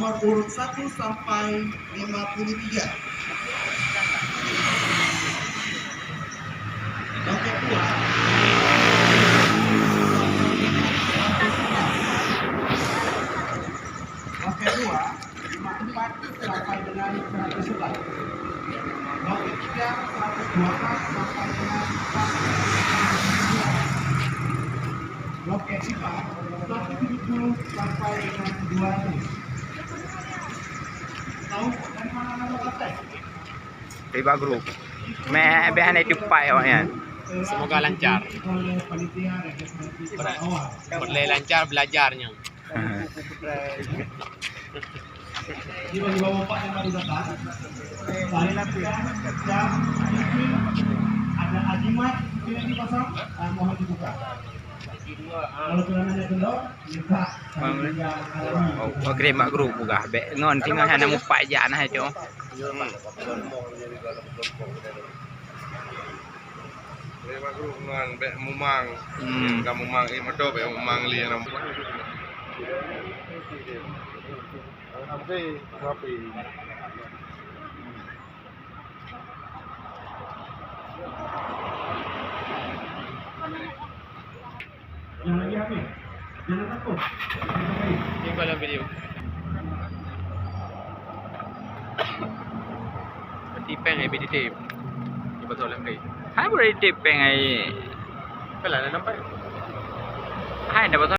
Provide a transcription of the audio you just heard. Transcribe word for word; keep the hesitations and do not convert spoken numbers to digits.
Urut satu sampai lima puluh tiga. Loket dua. Loket dua, lima empat sampai dengan seratus sebelas. Loket tiga, seratus dua belas sampai dengan seratus sembilan. Loket empat, seratus tujuh puluh sampai dengan dua ratus. Tahu dari mana nama partai? Dari grup. Meh, beh hana tupai awaknyan. Semoga lancar. Ber-, berlai lancar belajarnya. Tiba-tiba bapak yang baru datang. Paling jam, mungkin ada ajimat, mungkin yang dipasang, ah, mohon dibuka. Kalau celananya kendor, buka. Bang, eh? Alami. Oh, oh, kirim bak grup buka. Bek ngon tinggal hana mupat jak nah itu. Kirim bak grup ngon bek mumang. Hmm. Ka mumang, eh, moto bek mumang li nam. Oke, rapi. Yang lagi habis. Jangan takut. Tinggal dalam video. Berarti peng ai B T T. Di pasal lagi. Hai, berarti peng ai. Pelan dah nampak. Hai, dah pasal.